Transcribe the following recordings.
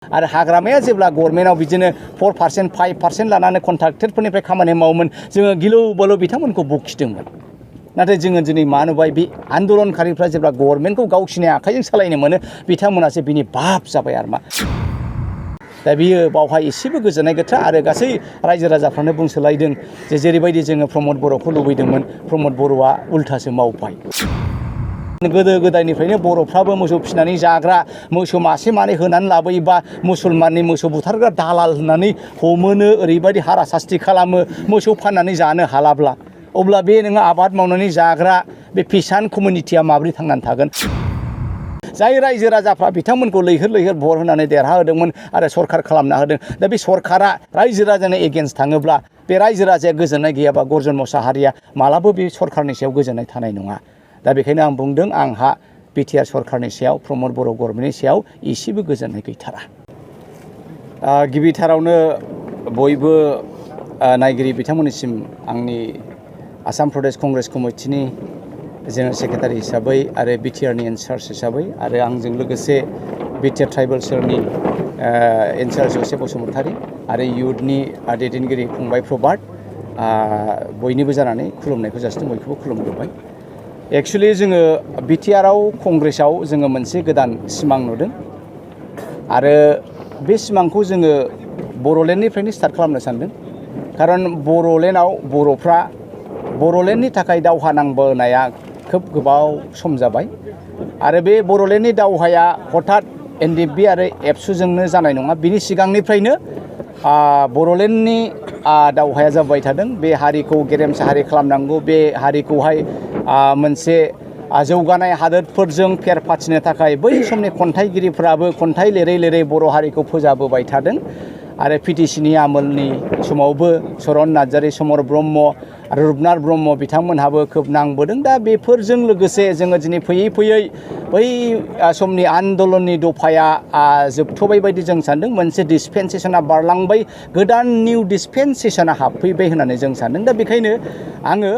आरो हाग्रामाया जेब्ला गभर्नमेन्टआव बिदिनो 4% 5% लानानै कन्ट्राक्टरफोरनिफ्राय खामानि मावोमोन जोङो गिलु बालु बिथांमोनखौ बखिदोंमोन। नाथाय जोङो दिनै मा नुबाय बे आन्दलनकारिफ्रा जेब्ला गभर्नमेन्टखौ गावसिनि आखाइजों सालायनो मोनो बिथांमोनासो बिनि बाप जाबाय आरो मा। दा बियो बावहाय एसेबो गोजोननाय गैथ्रा आरो गासै रायजो राजाफ्रानो बुंसोलायदों जे जेरैबायदि जोङो प्रमद बर'खौ लुबैदोंमोन प्रमद बर'आ उल्थासो मावबाय। गोदो गोदायनिफ्रायनो बर'फ्राबो मोसौ फिसिनानै जाग्रा मोसौ मासे मानै होनानै लाबोयोबा मुसलमाननि मोसौ बुथारग्रा दालाल होननानै हमोनो ओरैबायदि हारा सास्ति खालामो मोसौ फाननानै जानो हालाब्ला अब्ला बे नोङो आबाद मावनानै जाग्रा बे फिसान कमिउनिटिया माबोरै थांनानै थागोन। जाय रायजो राजाफ्रा बिथांमोनखौ लैहोर लैहोर भट होनानै देरहाहोदोंमोन आरो सरखार खालामना होदों दा बे सरखारा रायजो राजानि एगेन्स्ट थाङोब्ला बे रायजो राजाया गोजोननाय गैयाबा गर्जन मोसाहारिया मालाबो बे सरखारनि सायाव गोजोननाय थानाय नङा। दा बेखायनो आं बुंदों आंहा बिटिआर सरखारनि सायाव प्रमद बर' गभर्नमेन्टनि सायाव एसेबो गोजोननाय गैथारा। गिबिथारावनो बयबो नायगिरि बिथांमोननिसिम आंनि आसाम प्रदेश कंग्रेस कमिटिनि जेनेरेल सेक्रेटारि हिसाबै आरो बिटिआरनि इनचार्ज हिसाबै आरो आंजों लोगोसे बिटिआर ट्राइबेल सेलनि इनचार्ज जसेफ बसुमतारी आरो इयुथनि दैदेनगिरि फंबाय प्रभात बयनिबो जानानै खुलुमनायखौ जासिदों बयखौबो खुलुमग्रोबाय। एक्सुवेलि जोङो बिटिआरआव कंग्रेसआव जोङो मोनसे गोदान सिमां नुदों आरो बे सिमांखौ जोङो बर'लेण्डनिफ्रायनो स्टार्ट खालामनो सानदों। खारन बर'लेण्डआव बर'फ्रा बर'लेण्डनि थाखाय दावहा नांबोनाया खोब गोबाव सम जाबाय आरो बे बर'लेण्डनि दावहाया हठात एनडिएफबि आरो एबसुजोंनो जानाय नङा। बिनि सिगांनिफ्रायनो बर'लेण्डनि दावहाया जाबाय थादों। बे हारिखौ गेरेमसा हारि खालामनांगौ बे हारिखौहाय मोनसे जौगानाय हादोरफोरजों फेर फाथिनो थाखाय बै समनि खन्थाइगिरिफ्राबो खन्थाइ लिरै लिरै बर' हारिखौ फोजाबोबाय थादों आरो पिटिसिनि आमोलनि समावबो चरन नार्जारी समर ब्रह्म आरो रुपनाथ ब्रह्म बिथांमोनहाबो खोब नांबोदों। दा बेफोरजों लोगोसे जोङो दिनै फैयै फैयै बै समनि आन्दलननि दफाया जोबथ'बाय बायदि जों सानदों। मोनसे डिसपेन्सेसना बारलांबाय गोदान निउ डिसपेन्सेसना हाबफैबाय होननानै जों सानदों। दा बेखायनो आङो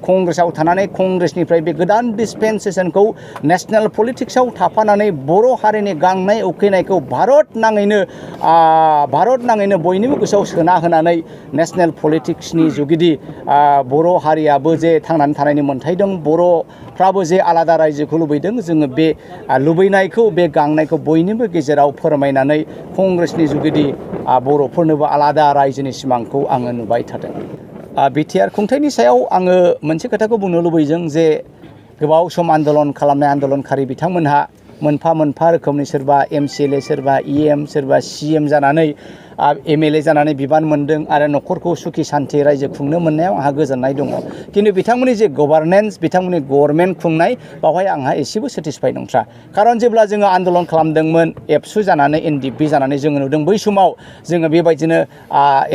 कंग्रेसआव थानानै कंग्रेसनिफ्राय बे गोदान डिसपेन्सेसनखौ नेसनेल पलिटिक्सआव थाफानानै बर' हारिनि गांनाय उखैनायखौ भारत नाङैनो बयनिबो गोसोआव सोना होनानै नेसनेल पलिटिक्सनि जुगिदि बर' हारियाबो जे थांनानै थानायनि मोन्थाय दं बर'फ्राबो जे आलादा रायजोखौ लुबैदों जोङो बे लुबैनायखौ बे गांनायखौ बयनिबो गेजेराव फोरमायनानै कंग्रेसनि जुगिदि बर'फोरनोबो आलादा रायजोनि सिमांखौ आङो नुबाय थादों। बिटिआर खुंथायनि सायाव आङो मोनसे खोथाखौ बुंनो लुबैदों जे गोबाव सम आन्दलन खालामनाय आन्दलनकारि बिथांमोनहा मोनफा मोनफा रोखोमनि सोरबा एमसिएलए सोरबा इएम सोरबा सिएम जानानै एमएलए जानानै बिबान मोनदों आरो न'खरखौ सुखि सान्थि रायजो खुंनो मोननायाव आंहा गोजोननाय दङ। खिन्थु बिथांमोननि जे गभार्नेन्स बिथांमोननि गभर्नमेन्ट खुंनाय बावहाय आंहा एसेबो सेटिसफाइड नंथ्रा। खारन जेब्ला जोङो आन्दलन खालामदोंमोन एबसु जानानै एनडिएफबि जानानै जोङो नुदों बै समाव जोङो बेबायदिनो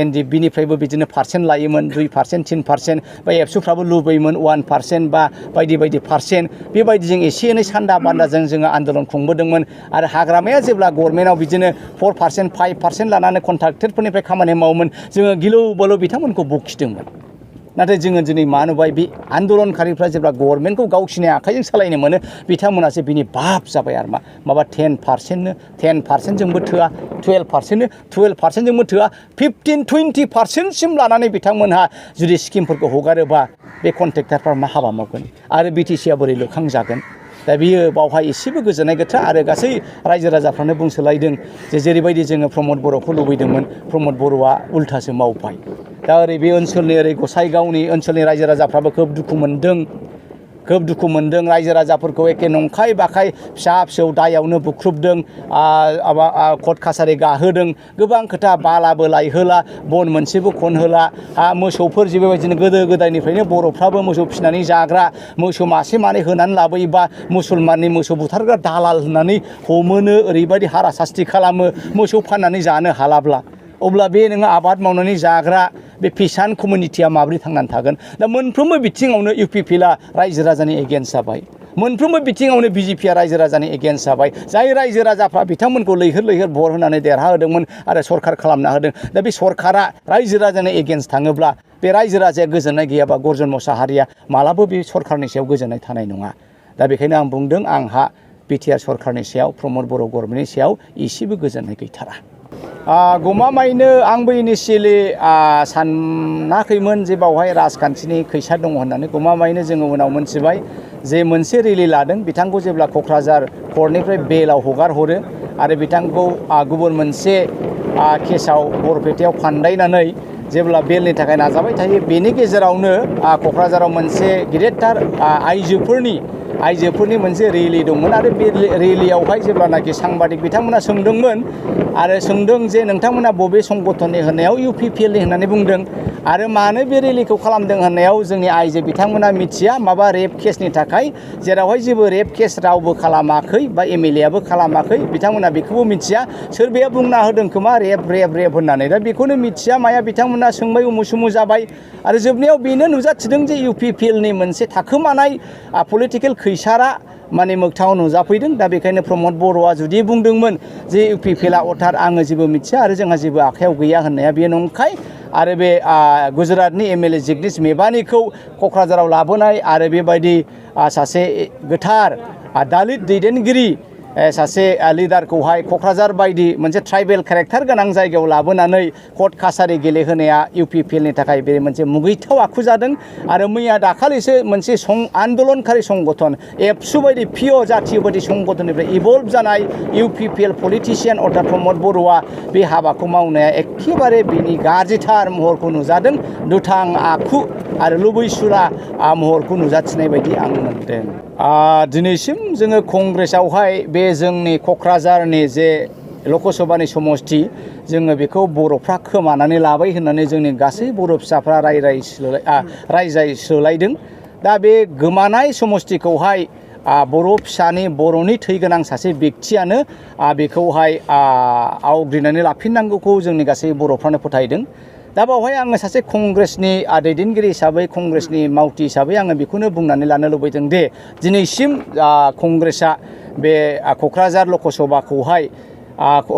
एनडिएफबिनिफ्रायबो बिदिनो पार्सेन्ट लायोमोन 2% 3% बा एबसुफ्राबो लुबैयोमोन 1% बा बायदि बायदि पार्सेन्ट बेबायदिजों एसे एनै सान्दा बान्दाजों जोङो आन्दलन खुंबोदोंमोन आरो हाग्रामाया जेब्ला गभर्नमेन्टआव बिदिनो 4% 5% लानानै कन्ट्राक्टरफोरनिफ्राय खामानि मावोमोन जोङो गिलु बालु बिथांमोनखौ बखिदोंमोन। नाथाय जोङो दिनै मा नुबाय बे आन्दलनकारिफ्रा जेब्ला गभर्नमेन्टखौ गावसिनि आखाइजों सालायनो मोनो बिथांमोनासो बिनि बाप जाबाय आरो माबा 10%जोंबो थोआ 12%जोंबो थोआ 15-20% लानानै बिथांमोनहा जुदि स्किमफोरखौ हगारोबा बे कन्ट्रेक्टरफ्रा मा हाबा मावगोन आरो बिटिसिआ बोरै लुखांजागोन। दा बियो बावहाय एसेबो गोजोननाय गैथ्रा आरो गासै रायजो राजाफ्रानो बुंसोलायदों जे जेरैबायदि जोङो प्रमद बर'खौ लुबैदोंमोन प्रमद बर'आ उल्थासो मावबाय। दा ओरै बे ओनसोलनि ओरै गसाइगावनि ओनसोलनि रायजो राजाफ्राबो खोब दुखु मोनदों रायजो राजाफोरखौ एखे नंखाय बाखाय फिसा फिसौ दायावनो बुख्रुबदों कर्ट कासारि गाहोदों गोबां खोथा बालाबो लायहोला बन मोनसेबो खनहोला मोसौफोर जे बेबायदिनो गोदो गोदायनिफ्रायनो बर'फ्राबो मोसौ फिसिनानै जाग्रा मोसौ मासे मानै होनानै लाबोयोबा मुसलमाननि मोसौ बुथारग्रा दालाल होननानै हमोनो ओरैबायदि हारा सास्ति खालामो मोसौ फाननानै जानो हालाब्ला अब्ला बे नोङो आबाद मावनानै जाग्रा बे फिसान कमिउनिटिया माबोरै थांनानै थागोन। दा मोनफ्रोमबो बिथिङावनो इउपिपिएलआ रायजो राजानि एगेन्स्ट जाबाय मोनफ्रोमबो बिथिङावनो बिजेपिआ रायजो राजानि एगेन्स्ट जाबाय। जाय रायजो राजाफ्रा बिथांमोनखौ लैहोर लैहोर भट होनानै देरहाहोदोंमोन आरो सरखार खालामना होदों दा बे सरखारा रायजो राजानि एगेन्स्ट थाङोब्ला बे रायजो राजाया गोजोननाय गैयाबा गर्जन मोसाहारिया मालाबो बे सरखारनि सायाव गोजोननाय थानाय नङा। दा बेखायनो आं बुंदों आंहा बिटिआर सरकारनि सायाव प्रमद बर' गभर्नमेन्टनि सायाव एसेबो गोजोननाय गैथारा। गमामायैनो आंबो इनिशियेलि सानाखैमोन जे बावहाय राजखान्थिनि खैसार दङ होननानै। गमामायैनो जोङो उनाव मोनथिबाय जे मोनसे रेलि लादों बिथांखौ जेब्ला क'क्राझार कर्टनिफ्राय बेलाव हगार हरो आरो बिथांखौ गुबुन मोनसे केसाव बरपेटायाव फान्दायनानै जेब्ला बेलनि थाखाय नाजाबाय थायो बेनि गेजेरावनो क'क्राझाराव मोनसे गिदिरथार आइजोफोरनि मोनसे रेलि दंमोन आरो बे रेलियावहाय जेब्लानाखि सांबादिक बिथांमोना सोंदोंमोन आरो सोंदों जे नोंथांमोना बबे संगठननि होननायाव UPPLनि होननानै बुंदों आरो मानो बे रेलिखौ खालामदों होननायाव जोंनि आइजो बिथांमोना मिथिया माबा रेप केसनि थाखाय, जेरावहाय जेबो रेप केस रावबो खालामाखै बा MLA आबो खालामाखै, बिथांमोना बेखौबो मिथिया। सोरबाया बुंना होदों खोमा रेप होननानै, दा बेखौनो मिथिया माया बिथांमोना सोंबाय उमु सुमु जाबाय आरो जोबनायाव बेनो नुजाथिदों जे UPPLनि मोनसे थाखोमानाय पलिटिकेल खैसारा माने मोगथाङाव नुजाफैदों। दा बेखायनो प्रमद बर'आ जुदि बुंदोंमोन जे UPPLआ अथार आङो जेबो मिथिया आरो जोंहा जेबो आखायाव गैया होननाया बेयो नंखाय। आरो बे गुजरातनि MLA जिग्नेश मेवानीखौ क'क्राझाराव लाबोनाय आरो बेबायदि सासे गोथार दालित दैदेनगिरि सासे लिडारखौहाय क'क्राझार बायदि मोनसे ट्राइबेल केरेक्टार गोनां जायगायाव लाबोनानै कर्ट कासारि गेलेहोनाया UPPLनि थाखाय बे मोनसे मुगैथाव आखु जादों। आरो मैया दाखालिसो मोनसे आन्दलनकारि संगठन एबसु बायदि पिअ जातीय बायदि संगठननिफ्राय इभल्भ जानाय UPPL पलिटिशियान अर्थात प्रमद बर'आ बे हाबाखौ मावनाया एखेबारे बिनि गाज्रिथार महरखौ नुजादों, दुथां आखु आरो लुबैसुला महरखौ नुजाथिनाय बायदि आं मोनदों। दिनैसिम जोङो कंग्रेसआवहाय बे जोंनि क'क्राझारनि जे लकसभानि समस्ति जोङो बेखौ बर'फ्रा खोमानानै लाबाय होननानै जोंनि गासै बर' फिसाफ्रा रायजायस्रोलायदों। दा बे गोमानाय समस्तिखौहाय बर' फिसानि बर'नि थै गोनां सासे बेक्तियानो बेखौहाय आवग्रिनानै लाफिननांगौखौ जोंनि गासै बर'फ्रानो फोथायदों। दा बावहाय आङो सासे कंग्रेसनि दैदेनगिरि हिसाबै कंग्रेसनि मावथि हिसाबै आङो बेखौनो बुंनानै लानो लुबैदों दि दिनैसिम कंग्रेसआ बे क'क्राझार लकसभाखौहाय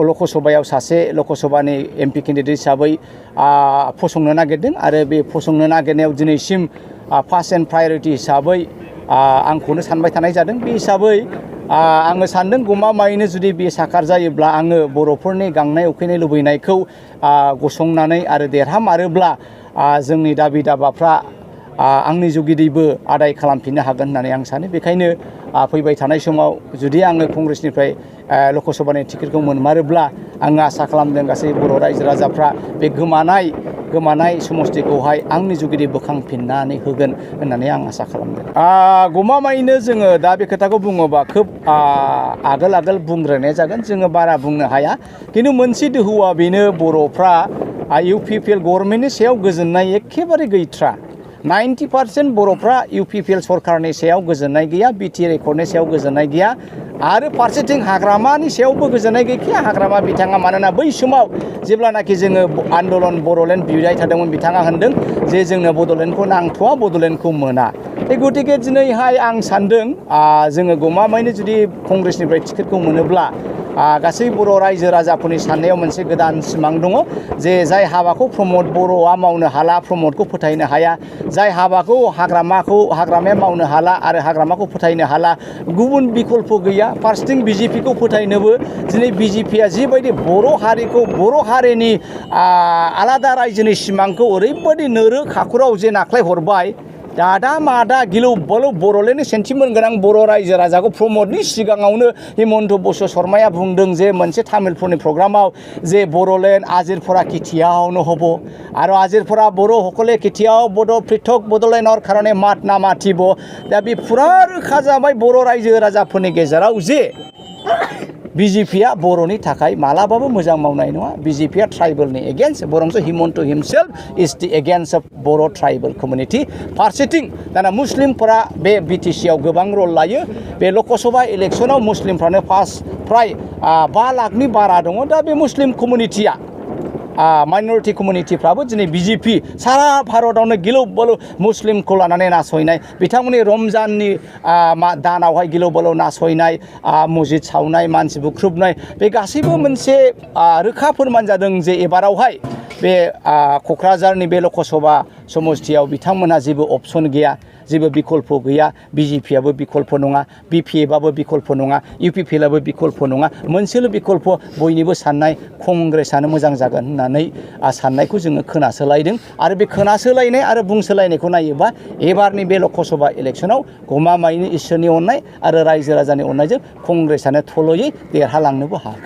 लकसभायाव सासे लकसभानि MP केन्डिडेट हिसाबै फसंनो नागिरदों आरो बे फसंनो नागिरनायाव दिनैसिम फार्स्ट एन्ड प्रायरिटि हिसाबै आंखौनो सानबाय थानाय जादों। बे हिसाबै आङो सानदों गमामायैनो जुदि बे साखार जायोब्ला आङो बर'फोरनि गांनाय उखैनाय लुबैनायखौ गसंनानै आरो देरहामारोब्ला जोंनि दाबि दाबाफ्रा आंनि जुगिदैबो आदाय खालामफिननो हागोन होननानै आं सानो। बेखायनो फैबाय थानाय समाव जुदि आङो कंग्रेसनिफ्राय लकसभानि टिकेटखौ मोनमारोब्ला आङो आसा खालामदों गासै बर' रायजो राजाफ्रा बे गोमानाय समस्तिखौहाय आंनि जुगिदि बोखांफिननानै होगोन होननानै आं आसा खालामदों। गमामायैनो जोङो दा बे खोथाखौ बुङोबा खोब आगोल बुंग्रोनाय जागोन, जोङो बारा बुंनो हाया। खिन्थु मोनसे दोहौआ बेनो, बर'फ्रा UPPL गभर्नमेन्टनि सायाव गोजोननाय एखेबारे गैथ्रा। 90% बर'फ्रा UPPL सरकारनि सायाव गोजोननाय गैया, BTR एकर्डनि सायाव गोजोननाय गैया आरो फारसेथिं हाग्रामानि सायावबो गोजोननाय गैखाया। हाग्रामा बिथाङा मानोना बै समाव जेब्लानाखि जोङो आन्दलन बर'लेण्ड बिबाय थादोंमोन बिथाङा होनदों जे जोंनो बड'लेण्डखौ नांथ'वा, बड'लेण्डखौ मोना। गतिके दिनैहाय आं सानदों जोङो गमामायैनो जुदि कंग्रेसनिफ्राय टिकेटखौ मोनोब्ला गासै बर' रायजो राजाफोरनि साननायाव मोनसे गोदान सिमां दङ जे जाय हाबाखौ प्रमद बर'आ मावनो हाला, प्रमदखौ फोथायनो हाया, जाय हाबाखौ हाग्रामाया मावनो हाला आरो हाग्रामाखौ फोथायनो हाला, गुबुन बिकल्प गैया। फारसेथिं BJPखौ फोथायनोबो दिनै BJPआ जिबायदि बर' हारिखौ, बर' हारिनि आलादा रायजोनि सिमांखौ ओरैबायदि नोरो हाखराव जे नाख्लाय हरबाय, दादा मादा गिलु बालु बर'लेण्डनि सेन्टिमेन्ट गोनां बर' रायजो राजाखौ प्रमदनि सिगाङावनो हिमन्त बिश्व शर्माया बुंदों जे मोनसे तामिलफोरनि प्रग्रामाव जे बर'लेण्ड आजिरफोरा केथियावनो हब आरो आजिरफोरा बर' हकले केथियाव बड' पृथक बड'लेण्डर कारणे मात ना मातिब। दा बे फुरा रोखा जाबाय बर' रायजो राजाफोरनि गेजेराव जे BJPआ बर'नि थाखाय मालाबाबो मोजां मावनाय नङा। BJPआ ट्राइबेलनि एगेन्स्ट, बरंसो Himanta himself is the against of Bodo' tribal कमिउनिटि। फारसेथिं दाना मुस्लिमफोरा बे BTCआव गोबां रल लायो। बे लकसभा इलेक्सनाव मुस्लिमफ्रानो फ्राय 5 लाखनि बारा दङ। दा बे मुस्लिम कमिउनिटिया माइनरिटि कमिउनिटिफ्राबो दिनै BJP सारा भारतआवनो गिलु बालु मुस्लिमखौ लानानै नासयनाय, बिथांमोननि रमजाननि दानावहाय गिलु बालु नासयनाय, मस्जिद सावनाय, मानसि बुख्रुबनाय, बे गासैबो मोनसे रोखा फोरमान जादों जे एबारावहाय बे क'क्राझारनि बे लकसभा समस्तियाव बिथांमोनहा जेबो अपसन गैया। जेबो बिकल्प गैया बिजेपिआबो बिकल्प नङा बिपिएफआबो बिकल्प नङा इउपिपिएलआबो बिकल्प नङा मोनसेल' बिकल्प बयनिबो साननाय कंग्रेसआनो मोजां जागोन होननानै साननायखौ जोङो खोनासोलायदों आरो बे खोनासोलायनाय आरो बुंसोलायनायखौ नायोबा एबारनि बे लकसभा इलेक्सनाव गमामायैनो इसोरनि अननाय आरो रायजो राजानि अननायजों कंग्रेसआनो थल'यै देरहालांनोबो हागौ।